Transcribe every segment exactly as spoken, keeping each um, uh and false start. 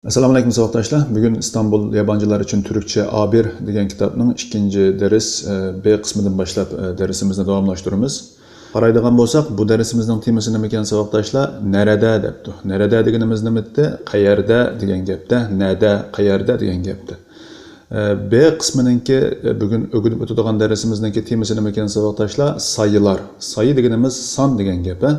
ئەسسالامۇ ئەلەيكۇم ساۋاقداشلار. بۈگۈن ئىستانبۇل يابانچىلار ئۈچۈن تۈركچە ئا بىر دېگەن كىتابنىڭ ئىككىنچى دەرس، ئە، بې قىسمىدىن باشلاپ، ئە، دەرسىمىزنى داۋاملاشتۇرىمىز. قارايدىغان بولساق، بۇ دەرسىمىزنىڭ تېمىسى نېمىكەن ساۋاقداشلار؟ نەرەدە دەپتۇ. نەرەدە دېگىنىمىز نېمىتتى؟ قەيەردە دېگەن گەپتە. نەدە، قەيەردە دېگەن گەپتە. ئە، بې قىسمىنىڭكى، ئە، بۈگۈن ئۆگىنىپ ئۆتىدىغان دەرسىمىزنىڭكى تېمىسى نېمىكەن ساۋاقداشلار؟ سايىلار. سايى دېگىنىمىز سان دېگەن گەپ، ھە؟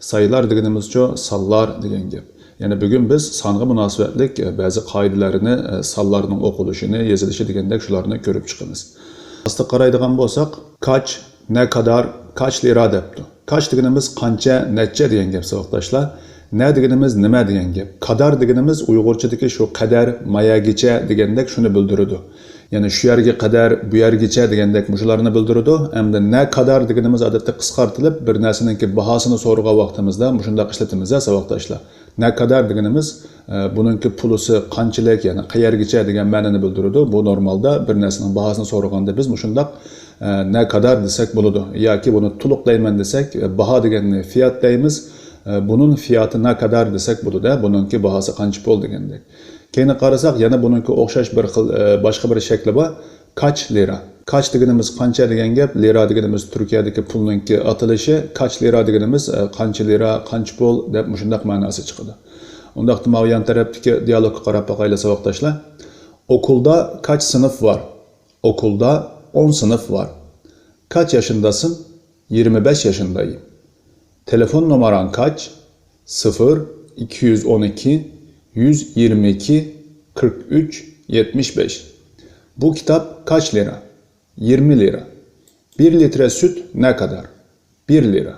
سايىلار دېگىنىمىزچۇ سانلار دېگەن گەپ. يەنى بۈگۈن بىز سانغا مۇناسىۋەتلىك، ئە، بەزى قائىدىلەرنى، ئە، سانلارنىڭ ئوقۇلۇشىنى، يېزىلىشى دېگەندەك شۇلارنى كۆرۈپ چىقىمىز. ئاستىغا قارايدىغان بولساق، كاچ، نە كادار، كاچ لىرا دەپتۇ. كاچ دېگىنىمىز قانچە، نەچچە دېگەن گەپ ساۋاقداشلار. نە دېگىنىمىز نېمە دېگەن گەپ. كادار دېگىنىمىز ئۇيغۇرچىدىكى شۇ قەدەر، ماياگىچە دېگەندەك شۇنى بىلدۈرىدۇ. يەنى شۇ يەرگە قەدەر، بۇ يەرگىچە دېگەندەك مۇشۇلارنى بىلدۈرىدۇ. ئەمدى نە كادار دېگىنىمىز ئادەتتە قىسقارتىلىپ بىر نەرسىنىڭكى باھاسىنى سورىغان ۋاقتىمىزدا مۇشۇنداق ئىشلىتىمىز ھە ساۋاقداشلار. نە كادار دېگىنىمىز، ئە، بۇنىڭكى پۇلىسى قانچىلىك، يەنى قەيەرگىچە دېگەن مەنىنى بىلدۈرىدۇ. بۇ نورمالدا بىر نەرسىنىڭ باھاسىنى سورىغاندا بىز مۇشۇنداق، ئە، نە كادار دېسەك بولىدۇ. ياكى بۇنى تولۇقلايمەن دېسەك، ئە، باھا دېگەننى فىيات دەيمىز. ئە، بۇنىڭ فىياتى نە كادار دېسەك بولىدۇ، بۇنىڭكى باھاسى قانچە پۇل دېگەندەك. كېيىن قارىساق، يەنە بۇنىڭكى ئوخشاش بىر خىل، ئە، باشقا بىر شەكلى بار. كاچ لىرا. كاچ دېگىنىمىز قانچە دېگەن گەپ، لىرا دېگىنىمىز تۈركىيەدىكى پۇلنىڭكى ئاتىلىشى. كاچ لىرا دېگىنىمىز، ئە، قانچە لىرا، قانچە پۇل دەپ مۇشۇنداق مەناسى چىقىدۇ. ئۇنداقتا ماۋۇ يان تەرەپتىكى دىيالوگقا قاراپ باقايلى ساۋاقداشلار. ئوكۇلدا كاچ سىنىف ۋار؟ ئوكۇلدا ئون سىنىف ۋار. كاچ ياشىنداسىن؟ يىگىرمە بەش ياشىندايىم. تېلېفون نومۇرۇڭ كاچ؟ سىفىر، ئىككى يۈز ئون ئىككى، يۈز يىگىرمە ئىككى، قىرىق ئۈچ، يەتمىش بەش. بۇ كىتاب كاچ لىرا؟ يىگىرمە لىرا. بىر لىترە سۈت نە كادار؟ بىر لىرا.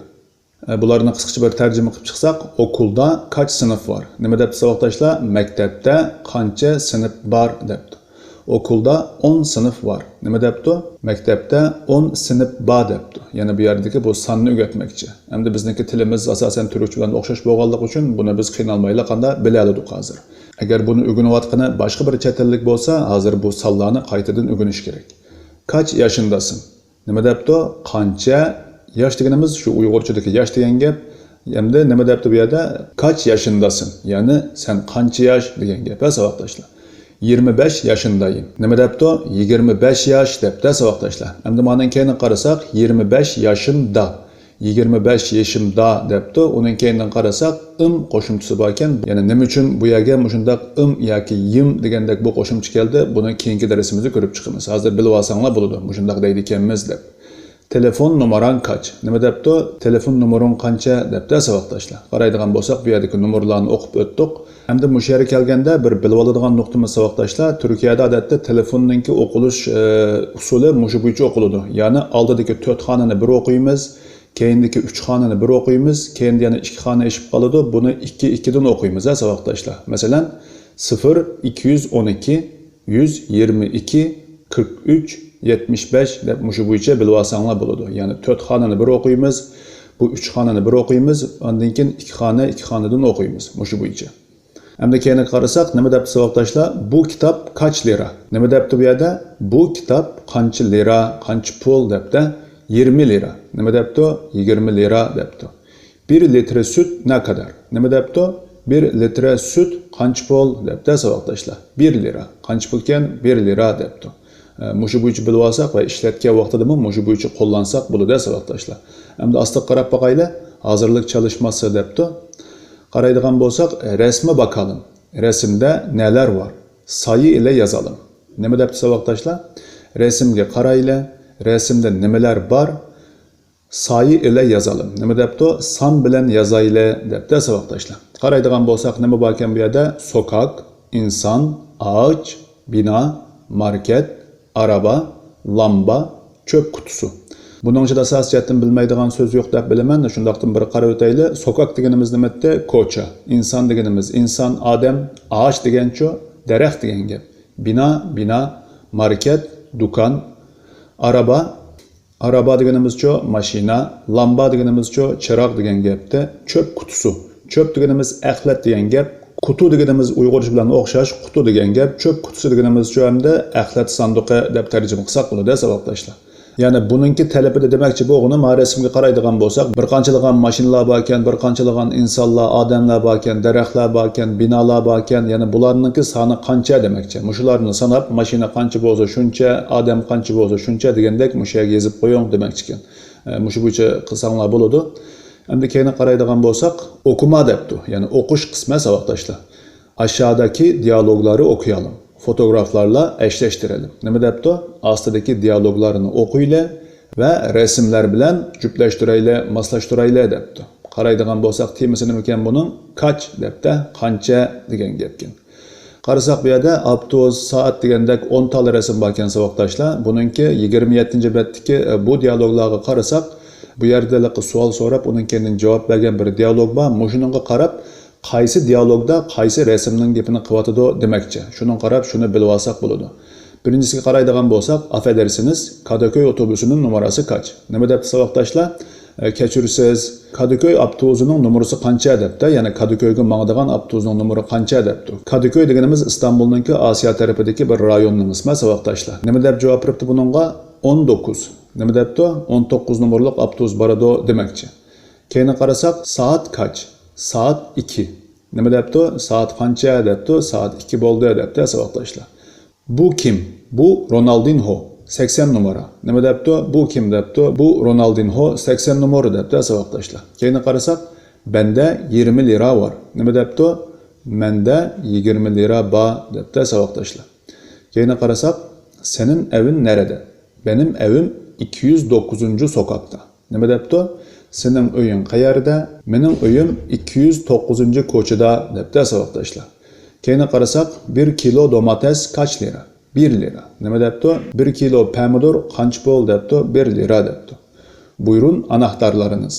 ئە، بۇلارنى قىسقىچە بىر تەرجىمە قىلىپ چىقساق، ئوكۇلدا كاچ سىنىف ۋار؟ نېمە دەپتۇ ساۋاقداشلار؟ مەكتەپتە قانچە سىنىپ بار دەپتۇ. ئوكۇلدا ئون سىنىپ ۋار. نېمە دەپتۇ؟ مەكتەپتە ئون سىنىپ بار دەپتۇ. يەنى بۇ يەردىكى بۇ ساننى ئۆگەتمەكچى. ئەمدى بىزنىڭكى تىلىمىز ئاساسەن تۈركچە بىلەن ئوخشاش بولغانلىقى ئۈچۈن بۇنى بىز قىينالمايلا قاندا بىلەلىدۇق ھازىر. ئەگەر بۇنى ئۆگىنىۋاتقىنى باشقا بىر چەت ئەللىك بولسا، ھازىر بۇ سانلارنى قايتىدىن ئۆگىنىش كېرەك. كاچ ياشىنداسىن؟ نېمە دەپتۇ؟ قانچە؟ ياش دېگىنىمىز شۇ ئۇيغۇرچىدىكى ياش دېگەن گەپ. ئەمدى نېمە دەپتۇ بۇ يەردە؟ كاچ ياشىنداسىن؟ يەنى سەن قانچە ياش دېگەن گەپ ھە ساۋاقداشلار. يىگىرمە بەش ياشىندايىم. نېمە دەپتۇ؟ يىگىرمە بەش ياش دەپتۇ ساۋاقداشلار. ئەمدى مانىڭ كەينىگە قارىساق، يىگىرمە بەش ياشىمدا. يىگىرمە بەش يېشىمدا دەپتۇ. ئۇنىڭ كەينىدىن قارىساق، ئىم قوشۇمچىسى باركەن. يەنى نېمە ئۈچۈن بۇ يەرگە مۇشۇنداق ئىم ياكى يىم دېگەندەك بۇ قوشۇمچە كەلدى؟ بۇنى كېيىنكى دەرسىمىزدە كۆرۈپ چىقىمىز. ھازىر بىلىۋالساڭلار بولىدۇ، مۇشۇنداق دەيدىكەنمىز دەپ. تېلېفون نومۇرۇڭ كاچ؟ نېمە دەپتۇ؟ تېلېفون نومۇرۇڭ قانچە دەپتۇ ساۋاقداشلار. قارايدىغان بولساق، بۇ يەردىكى نومۇرلارنى ئوقۇپ ئۆتتۇق. ئەمدى مۇشۇ يەرگە كەلگەندە بىر بىلىۋالىدىغان نۇقتىمىز ساۋاقداشلار، تۈركىيەدە ئادەتتە تېلېفوننىڭكى ئوقۇلۇش، ئە، ئۇسۇلى مۇشۇ بويىچە ئوقۇلىدۇ. يەنى ئالدىدىكى تۆت خانىنى بىر ئوقۇيمىز، كەينىدىكى ئۈچ خانىنى بىر ئوقۇيمىز، كەينىدە يەنە ئىككى خانا ئېشىپ قالىدۇ. بۇنى ئىككى، ئىككىدىن ئوقۇيمىز ھە ساۋاقداشلار. مەسىلەن، سىفىر، ئىككى يۈز ئون ئىككى، يۈز يىگىرمە ئىككى، قىرىق ئۈچ، يەتمىش بەش دەپ مۇشۇ بويىچە بىلىۋالساڭلار بولىدۇ. يەنى تۆت خانىنى بىر ئوقۇيمىز، بۇ ئۈچ خانىنى بىر ئوقۇيمىز، ئاندىن كېيىن ئىككى خانا، ئىككى خانىدىن ئوقۇيمىز مۇشۇ بويىچە. ئەمدى كەينىگە قارىساق، نېمە دەپتۇ ساۋاقداشلار؟ بۇ كىتاب كاچ لىرا؟ نېمە دەپتۇ بۇ يەردە؟ بۇ كىتاب قانچە لىرا، قانچە پۇل دەپتۇ. يىگىرمە لىرا. نېمە دەپتۇ؟ يىگىرمە لىرا دەپتۇ. بىر لىترە سۈت نە كادار؟ نېمە دەپتۇ؟ بىر لىترە سۈت قانچە پۇل دەپتۇ ساۋاقداشلار. بىر لىرا. قانچە پۇلكەن؟ بىر لىرا دەپتۇ. ئە، مۇشۇ بويىچە بىلىۋالساق ۋە ئىشلەتكەن ۋاقتىدىمۇ مۇشۇ بويىچە قوللانساق بولىدۇ ساۋاقداشلار. ئەمدى ئاستىغا قاراپ باقايلى. ھازىرلىق چالىشماسى دەپتۇ. قارايدىغان بولساق، رەسىمگە باقايلى. رەسىمدە نەلەر بار؟ سايى ئىلە يازايلى. نېمە دەپتۇ ساۋاقداشلار؟ رەسىمگە قارايلى. رەسىمدە نېمىلەر بار؟ سايى ئىلە يازايلى. نېمە دەپتۇ؟ سان بىلەن يازايلى دەپتۇ ساۋاقداشلار. قارايدىغان بولساق، نېمە باركەن بۇ يەردە؟ سوكاك، ئىنسان، ئاغاچ، بىنا، ماركەت، ئارابا، لامبا، چۆپ قۇتىسى. بۇنىڭ ئىچىدە ئاساسىي جەھەتتىن بىلمەيدىغان سۆز يوق دەپ بىلىمەن، شۇنداقتىن بىر قاراپ ئۆتەيلى. سوكاك دېگىنىمىز نېمە ئىدى؟ كوچا. ئىنسان دېگىنىمىز ئىنسان، ئادەم. ئاغاچ دېگەنچۇ؟ دەرەخ دېگەن گەپ. بىنا، بىنا. ماركەت، دۇكان. ئارابا، ئارابا دېگىنىمىزچۇ؟ ماشىنا. لامبا دېگىنىمىزچۇ؟ چىراغ دېگەن گەپتە. چۆپ قۇتىسى. چۆپ دېگىنىمىز ئەخلەت دېگەن گەپ. قۇتۇ دېگىنىمىز ئۇيغۇرچە بىلەن ئوخشاش، قۇتۇ دېگەن گەپ. چۆپ قۇتىسى دېگىنىمىزچۇ ئەمدى ئەخلەت ساندۇقى دەپ تەرجىمە قىلساق بولىدۇ ساۋاقداشلار. يەنى بۇنىڭكى تەلىپىدە دېمەكچى بولغىنىم، ھە، رەسىمگە قارايدىغان بولساق، بىر قانچىلىغان ماشىنىلار باركەن، بىر قانچىلىغان ئىنسانلار، ئادەملەر باركەن، دەرەخلەر باركەن، بىنالار باركەن، يەنى بۇلارنىڭكى سانى قانچە دېمەكچى. مۇشۇلارنى ساناپ، ماشىنا قانچە بولسا شۇنچە، ئادەم قانچە بولسا شۇنچە دېگەندەك مۇشۇ يەرگە يېزىپ قويۇڭ دېمەكچىكەن. ئە، مۇشۇ بويىچە قىلساڭلار بولىدۇ. ئەمدى كەينىگە قارايدىغان بولساق، ئوكۇما دەپتۇ، يەنى ئوقۇش قىسمى ساۋاقداشلار. ئاشادىكى دىيالوگلارنى ئوقۇيالىڭ. فوتوگرافلارلا ئەشلەشتۈرەلىم. نېمە دەپتۇ؟ ئاستىدىكى دىيالوگلارنى ئوقۇيلى ۋە رەسىملەر بىلەن جۈپلەشتۈرەيلى، ماسلاشتۇرايلى دەپتۇ. قارايدىغان بولساق، تېمىسى نېمىكەن بۇنىڭ؟ كاچ دەپتە، قانچە دېگەن گەپكەن. قارىساق، بۇ يەردە ئاپتوبۇس، سائەت دېگەندەك ئون تال رەسىم باركەن ساۋاقداشلار. بۇنىڭكى يىگىرمە يەتتىنچى بەتتىكى، ئە، بۇ دىيالوگلارغا قارىساق، بۇ يەردە ھېلىقى سوئال سوراپ، ئۇنىڭ كەينىدىن جاۋاب بەرگەن بىر دىيالوگ بار. مۇشۇنىڭغا قاراپ، قايسى دىيالوگدا قايسى رەسىمنىڭ گېپىنى قىلىۋاتىدۇ دېمەكچى. شۇنىڭغا قاراپ شۇنى بىلىۋالساق بولىدۇ. بىرىنچىسىگە قارايدىغان بولساق، ئافەدەرسىنىز، كادىكۆي ئوتوبۇسىنىڭ نومۇراسى كاچ؟ نېمە دەپتۇ ساۋاقداشلار؟ ئە، كەچۈرىسىز، كادىكۆي ئاپتوبۇسىنىڭ نومۇرىسى قانچە دەپتە، يەنى كادىكۆيگە ماڭىدىغان ئاپتوبۇسنىڭ نومۇرى قانچە دەپتۇ. كادىكۆي دېگىنىمىز ئىستانبۇلنىڭكى ئاسىيا تەرىپىدىكى بىر رايوننىڭ ئىسمى ساۋاقداشلار. نېمە دەپ جاۋاب بېرىپتۇ بۇنىڭغا؟ ئون توققۇز. نېمە دەپتۇ؟ ئون توققۇز نومۇرلۇق ئاپتوبۇس بارىدۇ دېمەكچى. كەينىگە قارىساق، سائەت كاچ؟ سائەت ئىككى. نېمە دەپتۇ؟ سائەت قانچە دەپتۇ؟ سائەت ئىككى بولدى دەپتۇ ساۋاقداشلار. بۇ كىم؟ بۇ رونالدىنھو، سەكسەن نومۇر. نېمە دەپتۇ؟ بۇ كىم دەپتۇ؟ بۇ رونالدىنھو، سەكسەن نومۇر دەپتۇ ساۋاقداشلار. كەينىگە قارىساق، بەندە يىگىرمە لىرا بار. نېمە دەپتۇ؟ مەندە يىگىرمە لىرا بار دەپتۇ ساۋاقداشلار. كەينىگە قارىساق، سېنىڭ ئەۋىڭ نەرەدە؟ بېنىم ئەۋىم ئىككى يۈز توققۇزىنچى سوكاكتا. نېمە دەپتۇ؟ سېنىڭ ئۆيۈڭ قەيەردە؟ مېنىڭ ئۆيۈم ئىككى يۈز توققۇزىنچى كوچىدا دەپتۇ ساۋاقداشلار. كەينىگە قارىساق، بىر كىلو دوماتەس كاچ لىرا؟ بىر لىرا. نېمە دەپتۇ؟ بىر كىلو پەمىدۇر قانچە پۇل دەپتۇ؟ بىر لىرا دەپتۇ. بۇيرۇن ئاناھتارلىرىنىز.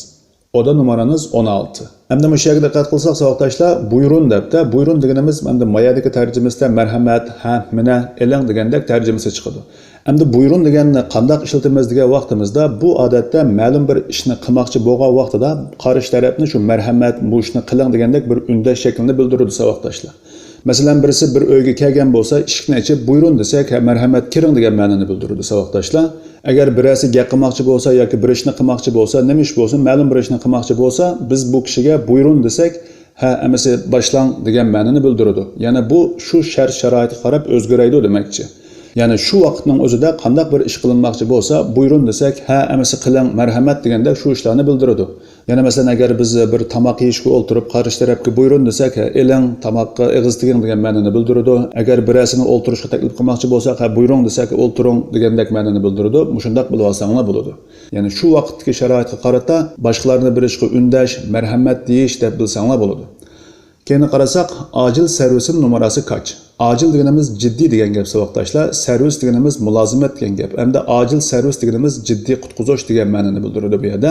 ئودا نومۇرىڭىز ئون ئالتە. ئەمدى مۇشۇ يەرگە دىققەت قىلساق ساۋاقداشلار، بۇيرۇن دەپتە، بۇيرۇن دېگىنىمىز ئەمدى ما يەردىكى تەرجىمىسىدە مەرھەمەت، ھە، مىنە، ئېلىڭ دېگەندەك تەرجىمىسى چىقىدۇ. ئەمدى بۇيرۇن دېگەننى قانداق ئىشلىتىمىز دېگەن ۋاقتىمىزدا، بۇ ئادەتتە مەلۇم بىر ئىشنى قىلماقچى بولغان ۋاقتىدا قارشى تەرەپنى شۇ مەرھەمەت، بۇ ئىشنى قىلىڭ دېگەندەك بىر ئۈندەش شەكلىنى بىلدۈرىدۇ ساۋاقداشلار. مەسىلەن، بىرسى بىر ئۆيگە كەلگەن بولسا، ئىشىكنى ئېچىپ، بۇيرۇن دېسەك، ھە، مەرھەمەت، كىرىڭ دېگەن مەنىنى بىلدۈرىدۇ ساۋاقداشلار. ئەگەر بىرەرسى گەپ قىلماقچى بولسا ياكى بىر ئىشنى قىلماقچى بولسا، نېمە ئىش بولسۇن، مەلۇم بىر ئىشنى قىلماقچى بولسا، بىز بۇ كىشىگە بۇيرۇن دېسەك، ھە، ئەمىسە باشلاڭ دېگەن مەنىنى بىلدۈرىدۇ. يەنى بۇ شۇ شەرت-شارائىتقا قاراپ ئۆزگىرەيدۇ دېمەكچى. يەنى شۇ ۋاقىتنىڭ ئۆزىدە قانداق بىر ئىش قىلىنماقچى بولسا، بۇيرۇن دېسەك، ھە، ئەمىسە قىلىڭ، مەرھەمەت دېگەندەك شۇ ئىشلارنى بىلدۈرىدۇ. يەنى مەسىلەن، ئەگەر بىز بىر تاماق يېيىشكە ئولتۇرۇپ، قارشى تەرەپكە بۇيرۇن دېسەك، ھە، ئېلىڭ، تاماققا ئېغىز تېگىڭ دېگەن مەنىنى بىلدۈرىدۇ. ئەگەر بىرەرسىنى ئولتۇرۇشقا تەكلىپ قىلماقچى بولساق، ھە، بۇيرۇڭ دېسەك، ئولتۇرۇڭ دېگەندەك مەنىنى بىلدۈرىدۇ. مۇشۇنداق بىلىۋالساڭلار بولىدۇ. يەنى شۇ ۋاقىتتىكى شارائىتقا قارىتا باشقىلارنى بىر ئىشقا ئۈندەش، مەرھەمەت دېيىش دەپ بىلسەڭلار بولىدۇ. كەينىگە قارىساق، ئاجىل سېرۋىسىنىڭ نومۇراسى كاچ؟ ئاجىل دېگىنىمىز جىددىي دېگەن گەپ ساۋاقداشلار، سېرۋىس دېگىنىمىز مۇلازىمەت دېگەن گەپ. ئەمدى ئاجىل سېرۋىس دېگىنىمىز جىددىي قۇتقۇزۇش دېگەن مەنىنى بىلدۈرىدۇ بۇ يەردە.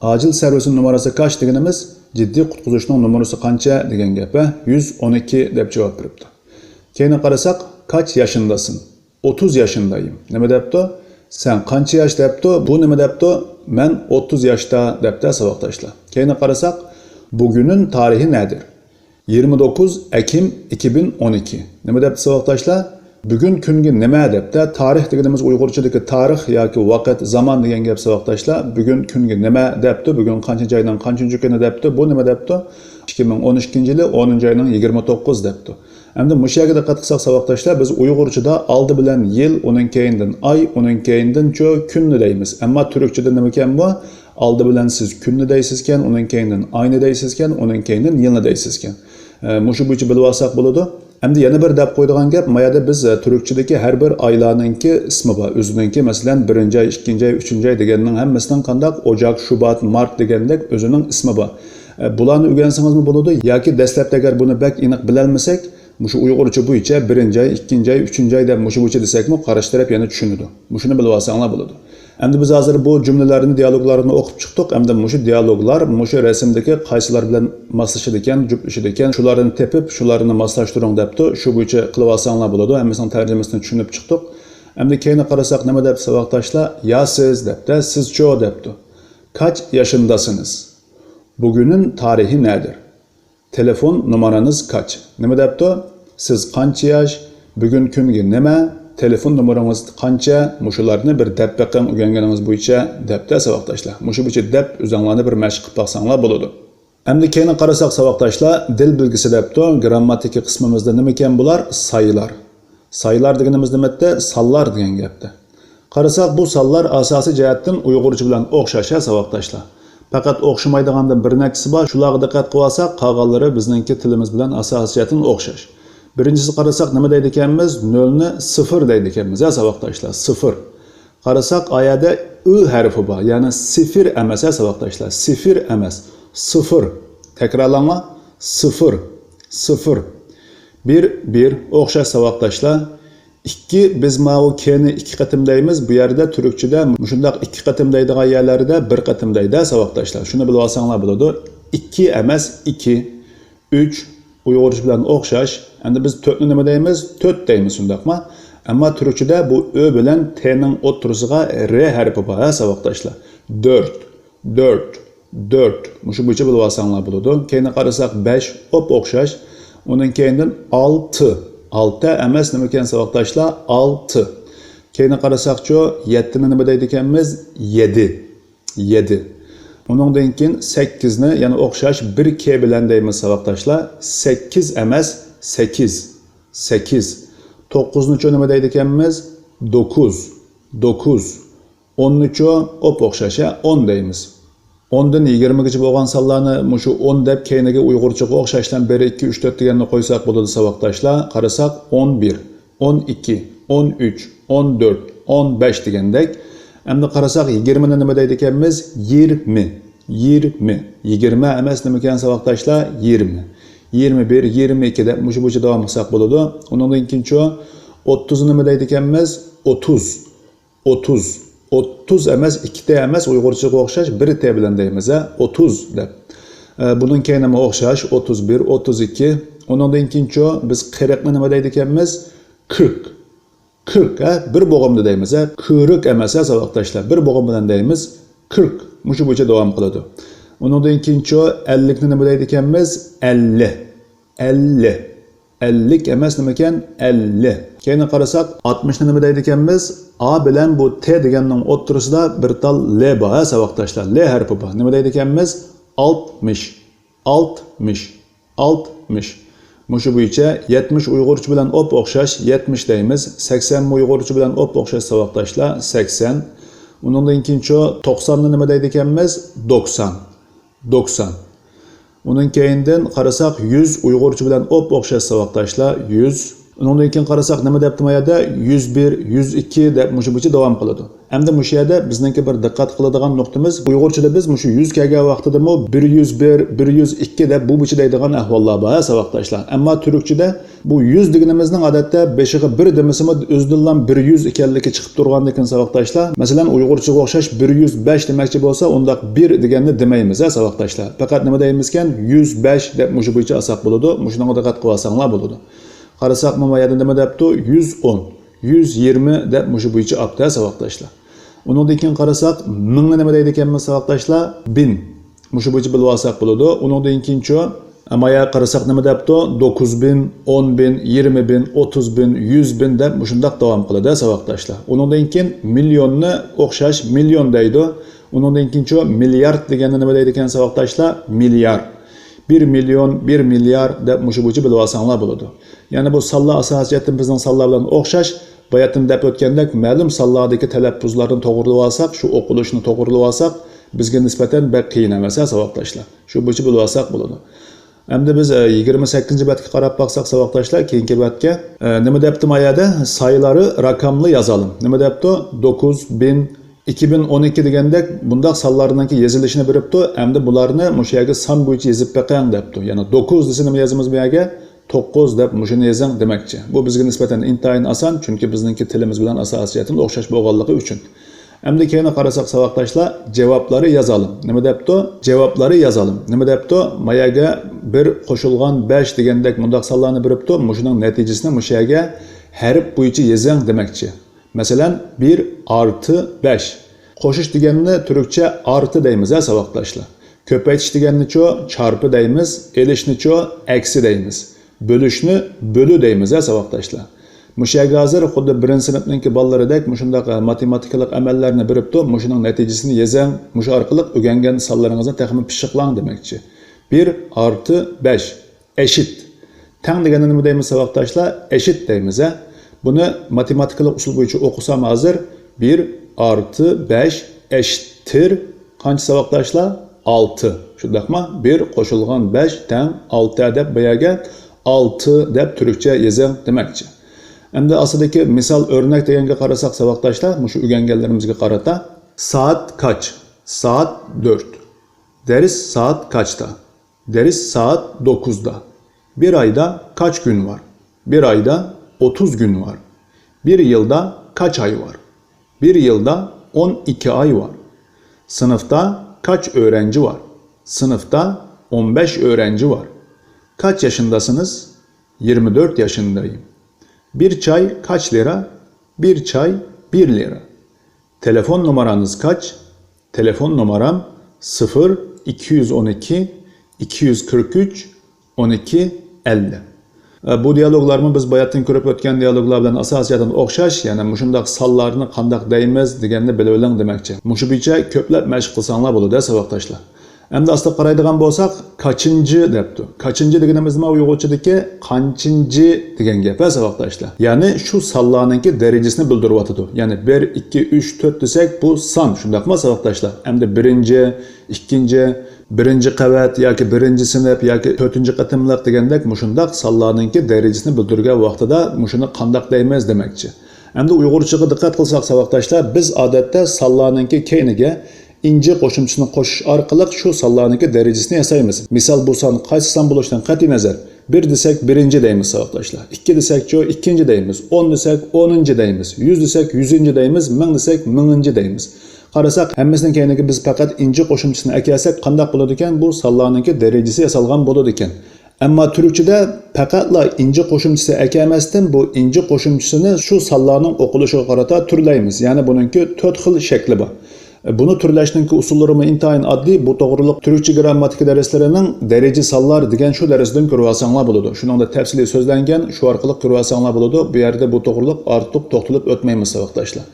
ئاجىل سېرۋىسىنىڭ نومۇراسى كاچ دېگىنىمىز جىددىي قۇتقۇزۇشنىڭ نومۇرىسى قانچە دېگەن گەپ، ھە؟ يۈز ئون ئىككى دەپ جاۋاب بېرىپتۇ. كەينىگە قارىساق، كاچ ياشىنداسىن؟ ئوتتۇز ياشىندايىم. نېمە دەپتۇ؟ سەن قانچە ياش دەپتۇ؟ بۇ نېمە دەپتۇ؟ مەن ئوتتۇز ياشتا دەپتە ساۋاقداشلار. كەينىگە قارىساق، بۈگۈننىڭ تارىخى نەدىر؟ يىگىرمە توققۇز ئەكىم ئىككى مىڭ ئون ئىككى. نېمە دەپتۇ ساۋاقداشلار؟ بۈگۈن كۈنگە نېمە دەپتە؟ تارىخ دېگىنىمىز ئۇيغۇرچىدىكى تارىخ ياكى ۋاقىت، زامان دېگەن گەپ ساۋاقداشلار. بۈگۈن كۈنگە نېمە دەپتۇ؟ بۈگۈن قانچىنچى ئاينىڭ قانچىنچى كۈنى دەپتۇ؟ بۇ نېمە دەپتۇ؟ ئىككى مىڭ ئون ئىككىنچى يىلى ئونىنچى ئاينىڭ يىگىرمە توققۇز دەپتۇ. ئەمدى مۇشۇ يەرگە دىققەت قىلساق ساۋاقداشلار، بىز ئۇيغۇرچىدا ئالدى بىلەن يىل، ئۇنىڭ كەينىدىن ئاي، ئۇنىڭ كەينىدىنچۇ كۈننى دەيمىز. ئەمما تۈركچىدە نېمىكەن بۇ؟ ئالدى بىلەن سىز كۈننى دەيسىزكەن، ئۇنىڭ كەينىدىن ئاينى دەيسىزكەن، ئۇنىڭ كەينىدىن يىلنى دەيسىزكەن. ئە، مۇشۇ بويىچە بىلىۋالساق بولىدۇ. ئەمدى يەنە بىر دەپ قويىدىغان گەپ، ما يەردە بىز، ئە، تۈركچىدىكى ھەر بىر ئايلارنىڭكى ئىسمى بار. ئۆزىنىڭكى، مەسىلەن، بىرىنچى ئاي، ئىككىنچى ئاي، ئۈچىنچى ئاي دېگەننىڭ ھەممىسىنىڭ قانداق، ئوجاك، شۇبات، مارت دېگەندەك ئۆزىنىڭ ئىسمى بار. ئە، بۇلارنى ئۆگەنسىڭىزمۇ بولىدۇ ياكى دەسلەپتە ئەگەر بۇنى بەك ئېنىق بىلەلمىسەك، مۇشۇ ئۇيغۇرچە بويىچە بىرىنچى ئاي، ئىككىنچى ئاي، ئۈچىنچى ئاي دەپ مۇشۇ بويىچە دېسەكمۇ قارشى تەرەپ يەنە چۈشىنىدۇ. مۇشۇنى بىلىۋالساڭلار بولىدۇ. ئەمدى بىز ھازىر بۇ جۈملىلەرنى، دىيالوگلارنى ئوقۇپ چىقتۇق. ئەمدى مۇشۇ دىيالوگلار مۇشۇ رەسىمدىكى قايسىلار بىلەن ماسلىشىدىكەن، جۈپلىشىدىكەن، شۇلارنى تېپىپ، شۇلارنى ماسلاشتۇرۇڭ دەپتۇ. شۇ بويىچە قىلىۋالساڭلار بولىدۇ. ھەممىسىنىڭ تەرجىمىسىنى چۈشىنىپ چىقتۇق. ئەمدى كەينىگە قارىساق نېمە دەپتۇ ساۋاقداشلار؟ يا سىز دەپتە، سىزچۇ دەپتۇ. كاچ ياشىنداسىنىز؟ بۈگۈننىڭ تارىخى نەدىر؟ تېلېفون نومۇرىڭىز كاچ؟ نېمە دەپتۇ؟ سىز قانچە ياش؟ بۈگۈن كۈنگە نېمە؟ تېلېفون نومۇرىڭىز قانچە؟ مۇشۇلارنى بىر دەپ بېقىڭ، ئۆگەنگىنىڭىز بويىچە دەپتە ساۋاقداشلار. مۇشۇ بويىچە دەپ ئۆزۈڭلارنى بىر مەشىق قىلىپ باقساڭلار بولىدۇ. ئەمدى كېيىن قارىساق ساۋاقداشلار، دىل بىلگۈسى دەپتۇ. گىرامماتىكا قىسمىمىزدا نېمىكەن بۇلار؟ سايىلار. سايىلار دېگىنىمىز نېمە دەپتۇ؟ سانلار دېگەن گەپتە. قارىساق، بۇ سانلار ئاساسىي جەھەتتىن ئۇيغۇرچە بىلەن ئوخشاش ھە ساۋاقداشلار. پەقەت ئوخشىمايدىغاندىن بىر نەچچىسى بار، شۇلارغا دىققەت قىلىۋالساق، قالغانلىرى بىزنىڭكى تىلىمىز بىلەن ئاساسىي جەھەتتىن ئوخشاش. بىرىنچىسى قارىساق، نېمە دەيدىكەنمىز؟ نۆلنى سىفىر دەيدىكەنمىز ھە ساۋاقداشلار، سىفىر. قارىساق، ئايەدە ئۆ ھەرپى بار، يەنى سىفىر ئەمەس ھە ساۋاقداشلار، سىفىر ئەمەس، سىفىر. تەكرارلاڭلار، سىفىر، سىفىر. بىر، بىر، ئوخشاش ساۋاقداشلار. ئىككى، بىز ماۋۇ كنى ئىككى قېتىم دەيمىز. بۇ يەردە تۈركچىدە مۇشۇنداق ئىككى قېتىم دەيدىغان يەرلەردە بىر قېتىم دەيدۇ ساۋاقداشلار. شۇنى بىلىۋالساڭلار بولىدۇ. ئىككى ئەمەس، ئىكى. ئۈچ، ئۇيغۇرچە بىلەن ئوخشاش. ئەمدى بىز تۆتنى نېمە دەيمىز؟ تۆت دەيمىز، شۇنداقمۇ؟ ئەمما تۈركچىدە بۇ ئۆ بىلەن تنىڭ ئوتتۇرىسىغا ر ھەرپى بار ھە ساۋاقداشلار. دۆرت، دۆرت، دۆرت. مۇشۇ بويىچە بىلىۋالساڭلار بولىدۇ. كەينىگە قارىساق، بەش، ئوپئوخشاش. ئۇنىڭ كەينىدىن ئالتە. ئالتە ئەمەس، نېمىكەن ساۋاقداشلار؟ ئالتە. كەينىگە قارىساقچۇ، يەتتىنى نېمە دەيدىكەنمىز؟ يەددە. يەددە. ئۇنىڭدىن كېيىن سەككىزنى يەنە ئوخشاش بىر ك بىلەن دەيمىز ساۋاقداشلار. سەككىز ئەمەس، سەككىز. سەككىز. توققۇزنىچۇ نېمە دەيدىكەنمىز؟ دوققۇز. دوققۇز. ئوننىچۇ ئوپئوخشاش ھە، ئون دەيمىز. ئوندىن يىگىرمىگىچە بولغان سانلارنى مۇشۇ ئون دەپ كەينىگە ئۇيغۇرچىغا ئوخشاشلا بىر، ئىككى، ئۈچ، تۆت دېگەننى قويساق بولىدۇ ساۋاقداشلار. قارىساق، ئون بىر، ئون ئىككى، ئون ئۈچ، ئون دۆت، ئون بەش دېگەندەك. ئەمدى قارىساق، يىگىرمىنى نېمە دەيدىكەنمىز؟ يىرمە. يىرمە. يىگىرمە ئەمەس، نېمىكەن ساۋاقداشلار؟ يىرمە. يىرمە بىر، يىرمە ئىككى دەپ مۇشۇ بويىچە داۋام قىلساق بولىدۇ. ئۇنىڭدىن كېيىنچۇ، ئوتتۇزنى نېمە دەيدىكەنمىز؟ ئوتتۇز. ئوتتۇز. ئوتتۇز ئەمەس، ئىككى ت ئەمەس، ئۇيغۇرچىغا ئوخشاش بىر ت بىلەن دەيمىز ھە، ئوتتۇز دەپ. ئە، بۇنىڭ كەينىمۇ ئوخشاش، ئوتتۇز بىر، ئوتتۇز ئىككى. ئۇنىڭدىن كېيىنچۇ، بىز قىرىقنى نېمە دەيدىكەنمىز؟ قىرىق. قىرىق ھە، بىر بوغۇمدا دەيمىز ھە. قىرىق ئەمەس ھە ساۋاقداشلار، بىر بوغۇم بىلەن دەيمىز. قىرىق. مۇشۇ بويىچە داۋام قىلىدۇ. ئۇنىڭدىن كېيىنچۇ، ئەللىكنى نېمە دەيدىكەنمىز؟ ئەللە. ئەللە. ئەللىك ئەمەس، نېمىكەن؟ ئەللە. كەينىگە قارىساق، ئاتمىشنى نېمە دەيدىكەنمىز؟ ئا بىلەن بۇ ت دېگەننىڭ ئوتتۇرىسىدا بىر تال ل بار ھە ساۋاقداشلار، ل ھەرپى بار. نېمە دەيدىكەنمىز؟ ئالتمىش. ئالتمىش. ئالتمىش. مۇشۇ بويىچە يەتمىش ئۇيغۇرچە بىلەن ئوپئوخشاش، يەتمىش دەيمىز. سەكسەنمۇ ئۇيغۇرچە بىلەن ئوپئوخشاش ساۋاقداشلار، سەكسەن. ئۇنىڭدىن كېيىنچۇ، توقساننى نېمە دەيدىكەنمىز؟ دوقسان. دوقسان. ئۇنىڭ كەينىدىن قارىساق، يۈز ئۇيغۇرچە بىلەن ئوپئوخشاش ساۋاقداشلار، يۈز. ئۇنىڭدىن كېيىن قارىساق، نېمە دەپتۇ ما يەردە؟ يۈز بىر، يۈز ئىككى دەپ مۇشۇ بويىچە داۋام قىلىدۇ. ئەمدى مۇشۇ يەردە بىزنىڭكى بىر دىققەت قىلىدىغان نۇقتىمىز، ئۇيغۇرچىدا بىز مۇشۇ يۈز كەلگەن ۋاقتىدىمۇ بىر يۈز بىر، بىر يۈز ئىككى دەپ بۇ بويىچە دەيدىغان ئەھۋاللار بار ھە ساۋاقداشلار. ئەمما تۈركچىدە بۇ يۈز دېگىنىمىزنىڭ ئادەتتە بېشىغا بىر دېمىسىمۇ ئۆزىدىنلا بىر يۈز ئىكەنلىكى چىقىپ تۇرغاندىكىن ساۋاقداشلار. مەسىلەن، ئۇيغۇرچىغا ئوخشاش بىر يۈز بەش دېمەكچى بولسا، ئۇنداق بىر دېگەننى دېمەيمىز ھە ساۋاقداشلار. پەقەت نېمە دەيمىزكەن؟ يۈز بەش دەپ مۇشۇ بويىچە ئالساق بولىدۇ. مۇشۇنىڭغا دىققەت قىلىۋالساڭلار بولىدۇ. قارىساق، مانا يەردە نېمە دەپتۇ؟ يۈز ئون. يۈز يىگىرمە دەپ مۇشۇ بويىچە ئاپتۇ ھە ساۋاقداشلار. ئۇنىڭدىن كېيىن قارىساق، مىڭنى نېمە دەيدىكەنمىز ساۋاقداشلار؟ بىن. مۇشۇ بويىچە بىلىۋالساق بولىدۇ. ئۇنىڭدىن كېيىنچۇ، ئەمما يا قارىساق نېمە دەپتۇ؟ دوققۇز بىن، ئون بىن، يىگىرمە بىن، ئوتتۇز بىن، يۈز بىن دەپ مۇشۇنداق داۋام قىلىدۇ ساۋاقداشلار. ئۇنىڭدىن كېيىن مىليوننى ئوخشاش مىليون دەيدۇ. ئۇنىڭدىن كېيىنچۇ، مىليارد دېگەننى نېمە دەيدىكەن ساۋاقداشلار؟ مىليار. بىر مىليون، بىر مىليار دەپ مۇشۇ بويىچە بىلىۋالساڭلار بولىدۇ. يەنى بۇ سانلار ئاساسىي جەھەتتىن بىزنىڭ سانلار بىلەن ئوخشاش. باياتىن دەپ ئۆتكەندەك، مەلۇم سانلاردىكى تەلەپپۇزلارنى توغرىلىۋالساق، شۇ ئوقۇلۇشنى توغرىلىۋالساق، بىزگە نىسبەتەن بەك قىيىن ئەمەس ھە ساۋاقداشلار. شۇ بويىچە بىلىۋالساق بولىدۇ. ئەمدى بىز، ئە، يىگىرمە سەككىزىنچى بەتكە قاراپ باقساق ساۋاقداشلار، كېيىنكى بەتكە، ئە، نېمە دەپتۇ ما يەردە؟ سايلارنى رەقەملىك يازالىم. نېمە دەپتۇ؟ دوققۇز بىن، ئىككى بىن ئون ئىككى دېگەندەك بۇنداق سانلارنىڭكى يېزىلىشىنى بېرىپتۇ. ئەمدى بۇلارنى مۇشۇ يەرگە سان بويىچە يېزىپ بېقىڭ دەپتۇ. يەنى دوققۇز دېسە نېمە يازىمىز بۇ يەرگە؟ توققۇز دەپ مۇشۇنى يېزىڭ دېمەكچى. بۇ بىزگە نىسبەتەن ئىنتايىن ئاسان، چۈنكى بىزنىڭكى تىلىمىز بىلەن ئاساسىي جەھەتتىن ئوخشاش بولغانلىقى ئۈچۈن. ئەمدى كەينىگە قارىساق ساۋاقداشلار، جاۋابلارنى يازالىم. نېمە دەپتۇ؟ جاۋابلارنى يازالىم. نېمە دەپتۇ؟ ما يەرگە بىر قوشۇلغان بەش دېگەندەك مۇنداق سانلارنى بېرىپتۇ. مۇشۇنىڭ نەتىجىسىنى مۇشۇ يەرگە ھەرپ بويىچە يېزىڭ دېمەكچى. مەسىلەن، بىر ئارتى بەش. قوشۇش دېگەننى تۈركچە ئارتى دەيمىز ھە ساۋاقداشلار. كۆپەيتىش دېگەننىچۇ چارپى دەيمىز، ئېلىشنىچۇ ئەكسى دەيمىز. بۆلۈشنى بۆلۈ دەيمىز ھە ساۋاقداشلار. مۇشۇ يەرگە ھازىر خۇددى بىرىنچى سىنىپنىڭكى بالىلىرىدەك مۇشۇنداق ماتېماتىكىلىق ئەمەللەرنى بېرىپتۇ، مۇشۇنىڭ نەتىجىسىنى يېزىڭ، مۇشۇ ئارقىلىق ئۆگەنگەن سانلىرىڭىزنى تېخىمۇ پىششىقلاڭ دېمەكچى. بىر ئارتى بەش ئەشىت. تەڭ دېگەندە نېمە دەيمىز ساۋاقداشلار؟ ئەشىت دەيمىز ھە. بۇنى ماتېماتىكىلىق ئۇسۇل بويىچە ئوقۇسام ھازىر، بىر ئارتى بەش ئەشىتتىر قانچە ساۋاقداشلار؟ ئالتە. شۇنداقمۇ؟ بىر قوشۇلغان بەش تەڭ ئالتە دەپ بۇ يەرگە ئالتە دەپ تۈركچە يېزىڭ دېمەكچى. ئەمدى ئاستىدىكى مىسال ئۆرنەك دېگەنگە قارىساق ساۋاقداشلار، مۇشۇ ئۆگەنگەنلىرىمىزگە قارىتا. سائەت كاچ؟ سائەت دۆرت. دەرس سائەت كاچتا؟ دەرس سائەت دوققۇزدا. بىر ئايدا كاچ كۈن بار؟ بىر ئايدا ئوتتۇز كۈن بار. بىر يىلدا كاچ ئاي بار؟ بىر يىلدا ئون ئىككى ئاي بار. سىنىپتا كاچ ئۆرەنچى بار؟ سىنىپتا ئون بەش ئۆرەنچى بار. كاچ ياشىنداسىنىز؟ يىگىرمە تۆت ياشىندايىم. بىر چاي كاچ لىرا؟ بىر چاي بىر لىرا. تېلېفون نومۇرىڭىز كاچ؟ تېلېفون نومۇرۇم سىفىر ئىككى يۈز ئون ئىككى ئىككى يۈز قىرىق ئۈچ ئون ئىككى ئەللىك. ئە، بۇ دىيالوگلارمۇ بىز باياتىن كۆرۈپ ئۆتكەن دىيالوگلار بىلەن ئاساسىي جەھەتتىن ئوخشاش، يەنى مۇشۇنداق سانلارنى قانداق دەيمىز دېگەننى بىلىۋېلىڭ دېمەكچى. مۇشۇ بويىچە كۆپلەپ مەشىق قىلساڭلار بولىدۇ ساۋاقداشلار. ئەمدى ئاستا قارايدىغان بولساق، كاچىنچى دەپتۇ. كاچىنچى دېگىنىمىز نېمە ئۇيغۇرچىدىكى قانچىنچى دېگەن گەپ ھە ساۋاقداشلار. يەنى شۇ سانلارنىڭكى دەرىجىسىنى بىلدۈرۈۋاتىدۇ. يەنى بىر، ئىككى، ئۈچ، تۆت دېسەك بۇ سان، شۇنداقمۇ ساۋاقداشلار؟ ئەمدى بىرىنچى، ئىككىنچى، بىرىنچى قەۋەت ياكى بىرىنچى سىنىپ ياكى تۆتىنچى قېتىملىق دېگەندەك مۇشۇنداق سانلارنىڭكى دەرىجىسىنى بىلدۈرگەن ۋاقتىدا مۇشۇنى قانداق دەيمىز دېمەكچى. ئەمدى ئۇيغۇرچىغا دىققەت قىلساق ساۋاقداشلار، بىز ئادەتتە سانلارنىڭكى كەينىگە ئىنچى قوشۇمچىسىنى قوشۇش ئارقىلىق شۇ سانلارنىڭكى دەرىجىسىنى ياسايمىز. مىسال، بۇ سان قايسى سان بولۇشىدىن قەتئىينەزەر، بىر دېسەك بىرىنچى دەيمىز ساۋاقداشلار. ئىككى دېسەكچۇ ئىككىنچى دەيمىز، ئون دېسەك ئونىنچى دەيمىز، يۈز دېسەك يۈزىنچى دەيمىز، مىڭ دېسەك مىڭىنچى دەيمىز. قارىساق، ھەممىسىنىڭ كەينىگە بىز پەقەت ئىنچى قوشۇمچىسىنى ئەكەلسەك قانداق بولىدىكەن؟ بۇ سانلارنىڭكى دەرىجىسى ياسالغان بولىدىكەن. ئەمما تۈركچىدە پەقەتلا ئىنچى قوشۇمچىسى ئەكەلمەستىن بۇ ئىنچى قوشۇمچىسىنى شۇ سانلارنىڭ ئوقۇلۇشىغا قارىتا تۈرلەيمىز. يەنى بۇنىڭكى تۆت خىل شەكلى بار. بۇنى تۈرلەشنىڭكى ئۇسۇللىرىمۇ ئىنتايىن ئاددىي. بۇ توغرىلىق تۈركچە گىرامماتىكا دەرسلىرىنىڭ دەرىجە سانلار دېگەن شۇ دەرسىدىن كۆرۈۋالساڭلار بولىدۇ. شۇنىڭدا تەپسىلىي سۆزلەنگەن، شۇ ئارقىلىق كۆرۈۋالساڭلار بولىدۇ. بۇ يەردە بۇ توغرىلىق ئارتۇق توختىلىپ ئۆتمەيمىز ساۋاقداشلار.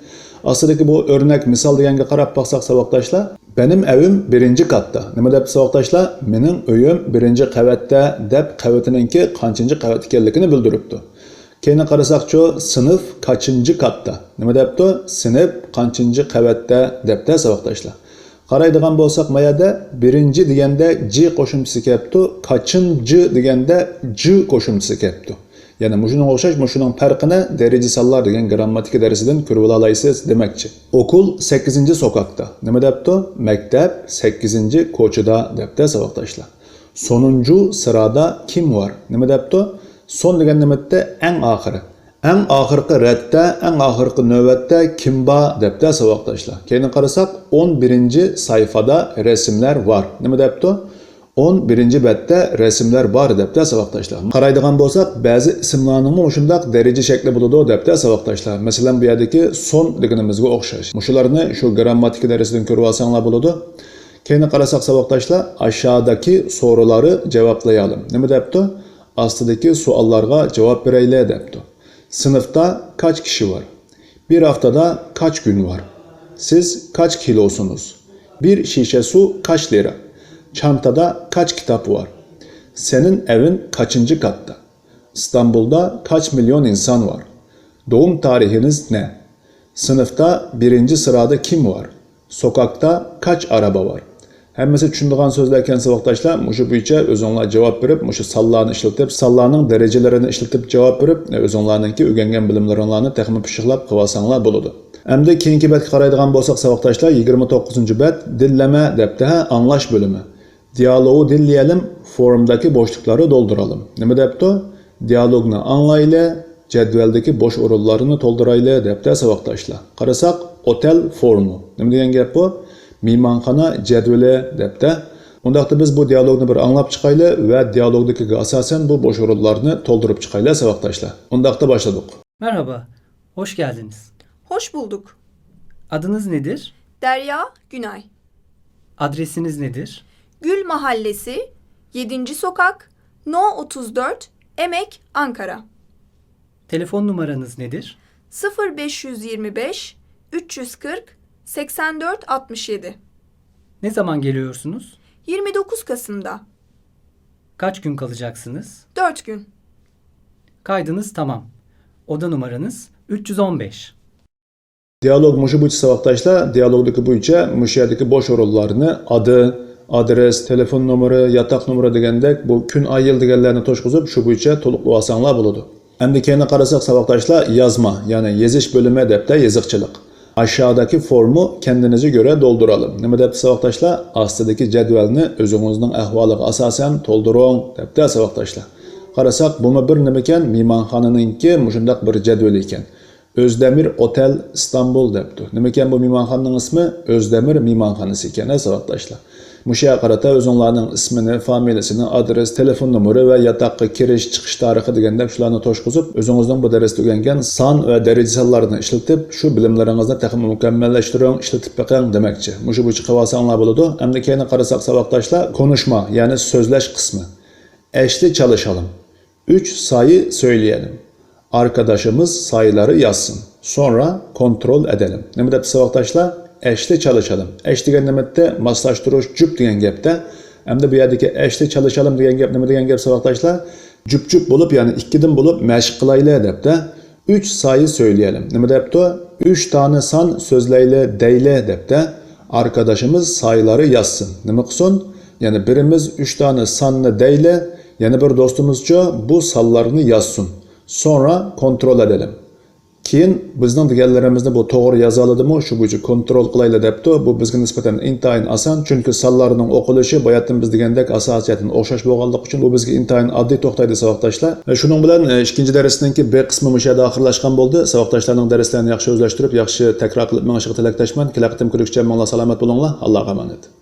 ئاستىدىكى بۇ ئۆرنەك مىسال دېگەنگە قاراپ باقساق ساۋاقداشلار، بېنىم ئەۋىم بىرىنچى كاتتا. نېمە دەپتۇ ساۋاقداشلار؟ مېنىڭ ئۆيۈم بىرىنچى قەۋەتتە دەپ قەۋىتىنىڭكى قانچىنچى قەۋەت ئىكەنلىكىنى بىلدۈرۈپتۇ. كېيىن قارىساقچۇ، سىنىپ كاچىنچى كاتتا؟ نېمە دەپتۇ؟ سىنىپ قانچىنچى قەۋەتتە دەپتە ساۋاقداشلار. قارايدىغان بولساق ما يەردە بىرىنچى دېگەندە جى قوشۇمچىسى كەپتۇ، كاچىنچى دېگەندە جى قوشۇمچىسى كەپتۇ. يەنى مۇشۇنىڭغا ئوخشاش مۇشۇنىڭ پەرقىنى دەرىجە سانلار دېگەن گىرامماتىكا دەرسىدىن كۆرۈۋالالايسىز دېمەكچى. ئوكۇل سەككىزىنچى سوكاكتا. نېمە دەپتۇ؟ مەكتەپ سەككىزىنچى كوچىدا دەپتە ساۋاقداشلار. سونۇنجۇ سىرادا كىم ۋار؟ نېمە دەپتۇ؟ سون دېگەن نېمە دەپتۇ؟ ئەڭ ئاخىرى. ئەڭ ئاخىرقى رەتتە، ئەڭ ئاخىرقى نۆۋەتتە كىم بار دەپتە ساۋاقداشلار. كېيىن قارىساق ئون بىرىنچى سايفادا رەسىملەر بار. نېمە دەپتۇ؟ ئون بىرىنچى بەتتە رەسىملەر بار دەپتە ساۋاقداشلار. قارايدىغان بولساق بەزى ئىسىملارنىڭمۇ مۇشۇنداق دەرىجە شەكلى بولىدۇ دەپتە ساۋاقداشلار. مەسىلەن بۇ يەردىكى سون دېگىنىمىزگە ئوخشاش. مۇشۇلارنى شۇ گىرامماتىكا دەرسىدىن كۆرۈۋالساڭلار بولىدۇ. كېيىن قارىساق ساۋاقداشلار، ئاشاداكى سورۇلارنى جاۋابلايالىم. نېمە دەپتۇ؟ ئاستىدىكى سوئاللارغا جاۋاب بېرەيلى دەپتۇ. سىنىپتا كاچ كىشى بار؟ بىر ھافتىدا كاچ كۈن بار؟ سىز كاچ كىلوسىنىز؟ بىر شىشە سۇ كاچ لىرا؟ چانتادا كاچ كىتاب بار؟ سېنىڭ ئەۋىڭ كاچىنچى كاتتا؟ ئىستانبۇلدا كاچ مىليون ئىنسان بار؟ دوغۇم تارىخىڭىز نە؟ سىنىپتا بىرىنچى سىرادا كىم بار؟ سوكاكتا كاچ ئارابا بار؟ ھەممىسى چۈشىنىدىغان سۆزلەر ئىكەن ساۋاقداشلار، مۇشۇ بويىچە ئۆزۈڭلار جاۋاب بېرىپ، مۇشۇ سانلارنى ئىشلىتىپ، سانلارنىڭ دەرىجىلىرىنى ئىشلىتىپ جاۋاب بېرىپ، ئۆزۈڭلارنىڭكى ئۆگەنگەن بىلىملىرىڭلارنى تېخىمۇ پىششىقلاپ قىلىۋالساڭلار بولىدۇ. ئەمدى كېيىنكى بەتكە قارايدىغان بولساق ساۋاقداشلار، يىگىرمە توققۇزىنچى بەت دىللەمە دەپتە ھە، ئاڭلاش بۆلۈمى. دىيالوگنى دىللىيەلىم، فورمداكى بوشلۇقلارنى تولدۇرايلى. نېمە دەپتۇ؟ دىيالوگنى ئاڭلايلى، جەدۋەلدىكى بوش ئورۇنلارنى تولدۇرايلى دەپتە ساۋاقداشلار. قارىساق، ئوتېل فورمو. نېمە دېگەن گەپ بۇ؟ مېھمانخانا جەدۋىلى دەپتە. ئۇنداقتا بىز بۇ دىيالوگنى بىر ئاڭلاپ چىقايلى ۋە دىيالوگدىكىگە ئاساسەن بۇ بوش ئورۇنلارنى تولدۇرۇپ چىقايلى ساۋاقداشلار. ئۇنداقتا باشلىدۇق. Merhaba, hoş geldiniz. Hoş bulduk. Adınız nedir? Derya Günay. Adresiniz nedir? Gül Mahallesi, yedinci Sokak, No otuz dört, Emek, Ankara. Telefon numaranız nedir? Sıfır beş yüz yirmi beş, üç yüz kırk, seksen dört altmış yedi. Ne zaman geliyorsunuz? Yirmi dokuz Kasım'da. Kaç gün kalacaksınız? Dört gün. Kaydınız tamam. Oda numaranız üç yüz on beş. دىيالوگ مۇشۇ بويىچە ساۋاقداشلار، دىيالوگدىكى بويىچە مۇشۇ يەردىكى بوش ئورۇنلارنى ئادى، ئادرېس، تېلېفون نومۇرى، ياتاق نومۇرى دېگەندەك بۇ كۈن، ئاي، يىل دېگەنلەرنى توشقۇزۇپ شۇ بويىچە تولۇقلىۋالساڭلار بولىدۇ. ئەمدى كەينىگە قارىساق ساۋاقداشلار، يازما، يەنى يېزىش بۆلۈمى دەپتە يېزىقچىلىق. ئاشاغىدىكى فورمۇ كەندىنىزگە گۆرە دولدۇرالىم. نېمە دەپتۇ ساۋاقداشلار؟ ئاستىدىكى جەدۋەلنى ئۆزىڭىزنىڭ ئەھۋالىغا ئاساسەن تولدۇرۇڭ دەپتە ساۋاقداشلار. قارىساق، بۇمۇ بىر نېمىكەن؟ مېھمانخانىنىڭكى مۇشۇنداق بىر جەدۋىلى ئىكەن. ئۆزدەمىر ئوتەل ئىستانبۇل دەپتۇ. نېمىكەن بۇ مېھمانخانىنىڭ ئىسمى؟ ئۆزدەمىر مېھمانخانىسى ئىكەن، ھە، ساۋاقداشلار. مۇشۇ يەرگە قارىتا ئۆزۈڭلارنىڭ ئىسمىنى، فامىلىسىنى، ئادرېس، تېلېفون نومۇرى ۋە ياتاققا كىرىش، چىقىش تارىخى دېگەندەك شۇلارنى توشقۇزۇپ، ئۆزىڭىزنىڭ بۇ دەرستە ئۆگەنگەن سان ۋە دەرىجە سانلارنى ئىشلىتىپ، شۇ بىلىملىرىڭىزنى تېخىمۇ مۇكەممەللەشتۈرۈڭ، ئىشلىتىپ بېقىڭ دېمەكچى. مۇشۇ بويىچە قىلىۋالساڭلار بولىدۇ. ئەمدى كەينىگە قارىساق ساۋاقداشلار، كونۇشما، يەنى سۆزلەش قىسمى. ئەشلى چالىشالىم. ئۈچ سايى سۆيلىيەلىم. ئاركاداشىمىز سايىلارى يازسۇن. سونرا كونترول ئەدەلىم. نېمە دەپتۇ ساۋاقداشلار؟ ئەشلى چالىشالىم. ئەش دېگەن نېمە دەپتۇ؟ ماسلاشتۇرۇش، جۈپ دېگەن گەپتە. ئەمدى بۇ يەردىكى ئەشلى چالىشالىم دېگەن گەپ نېمە دېگەن گەپ ساۋاقداشلار؟ جۈپ-جۈپ بولۇپ، يەنى ئىككىدىن بولۇپ مەشىق قىلايلى دەپتە. ئۈچ سايى سۆيلىيەلىم. نېمە دەپتۇ؟ ئۈچ دانە سان سۆزلەيلى، دەيلى دەپتە. ئاركاداشىمىز سايىلارى يازسۇن. نېمە قىلسۇن؟ يەنى بىرىمىز ئۈچ دانە ساننى دەيلى، يەنە بىر دوستىمىزچۇ بۇ سانلارنى يازسۇن. سونرا كونترول ئەدەلىم. كېيىن بىزنىڭ دېگەنلىرىمىزنى بۇ توغرا يازالىدىمۇ، شۇ بويىچە كونترول قىلايلى دەپتۇ. بۇ بىزگە نىسبەتەن ئىنتايىن ئاسان، چۈنكى سانلارنىڭ ئوقۇلۇشى باياتىن بىز دېگەندەك ئاساسىي جەھەتتىن ئوخشاش بولغانلىقى ئۈچۈن بۇ بىزگە ئىنتايىن ئاددىي توختايدۇ ساۋاقداشلار. ۋە شۇنىڭ بىلەن، ئە، ئىككىنچى دەرسنىڭكى ب قىسمى مۇشۇ يەردە ئاخىرلاشقان بولدى. ساۋاقداشلارنىڭ دەرسلەرنى ياخشى ئۆزلەشتۈرۈپ، ياخشى تەكرار قىلىپ مېڭىشىغا تىلەكداشمەن. كېلەر قېتىم كۆرۈشكىچە ماڭىلا سالامەت بولۇڭلار. ئاللاغا ئامانەت.